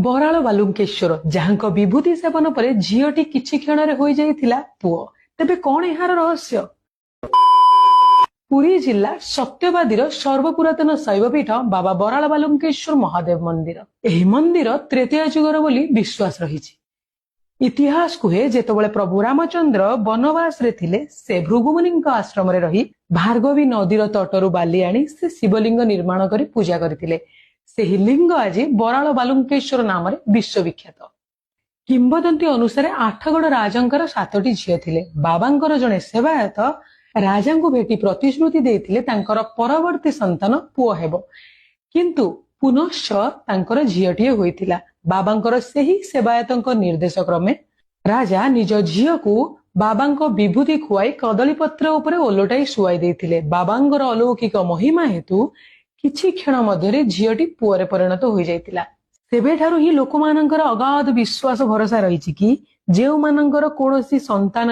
ବରାଳ ବାଲୁଙ୍କେଶ୍ୱର, ଯାହାଙ୍କ ବିଭୂତି ସେବନ ପରେ ଝିଅଟି କିଛି କ୍ଷଣରେ ହୋଇଯାଇଥିଲା ପୁଅ। ତେବେ କଣ ଏହାର ରହସ୍ୟ? ପୁରୀ ଜିଲ୍ଲା ସତ୍ୟବାଦୀର ସର୍ବପୁରାତନ ଶୈବପୀଠ ବାବା ବରାଳ ବାଲୁଙ୍କେଶ୍ୱର ମହାଦେବ ମନ୍ଦିର। ଏହି ମନ୍ଦିର ତ୍ରେତୟା ଯୁଗର ବୋଲି ବିଶ୍ୱାସ ରହିଛି। ଇତିହାସ କୁହେ, ଯେତେବେଳେ ପ୍ରଭୁ ରାମଚନ୍ଦ୍ର ବନବାସରେ ଥିଲେ, ସେ ଭୃଗୁମୁନିଙ୍କ ଆଶ୍ରମରେ ରହି ଭାର୍ଗବୀ ନଦୀର ତଟରୁ ବାଲି ଆଣି ସେ ଶିବଲିଙ୍ଗ ନିର୍ମାଣ କରି ପୂଜା କରିଥିଲେ। ସେହି ଲିଙ୍ଗ ଆଜି ବରାଳ ବାଲୁଙ୍କେଶ୍ୱର ନାମରେ ବିଶ୍ୱବିଖ୍ୟାତ। କିମ୍ବଦନ୍ତୀ ଅନୁସାରେ ଆଠଗଡ଼ ରାଜାଙ୍କର ସାତଟି ଝିଅ ଥିଲେ। ବାବାଙ୍କର ଜଣେ ସେବାୟତ ରାଜାଙ୍କୁ ଭେଟି ପ୍ରତିଶ୍ରୁତି ଦେଇଥିଲେ, ତାଙ୍କର ପରବର୍ତ୍ତୀ ସନ୍ତାନ ପୁଅ ହେବ। କିନ୍ତୁ ପୁନଶ୍ଚ ତାଙ୍କର ଝିଅଟିଏ ହୋଇଥିଲା। ବାବାଙ୍କର ସେହି ସେବାୟତଙ୍କ ନିର୍ଦ୍ଦେଶ କ୍ରମେ ରାଜା ନିଜ ଝିଅକୁ ବାବାଙ୍କ ବିଭୂତି ଖୁଆଇ କଦଳୀ ପତ୍ର ଉପରେ ଓଲଟାଇ ଶୁଆଇ ଦେଇଥିଲେ। ବାବାଙ୍କର ଅଲୌକିକ ମହିମା ହେତୁ କିଛି କ୍ଷଣ ମଧ୍ୟରେ ଝିଅଟି ପୁଅରେ ପରିଣତ ହୋଇଯାଇଥିଲା। ସେବେଠାରୁ ହିଁ ଲୋକମାନଙ୍କର ଅଗାଧ ବିଶ୍ୱାସ ଭରସା ରହିଛି କି ଯେଉଁମାନଙ୍କର କୌଣସି ସନ୍ତାନ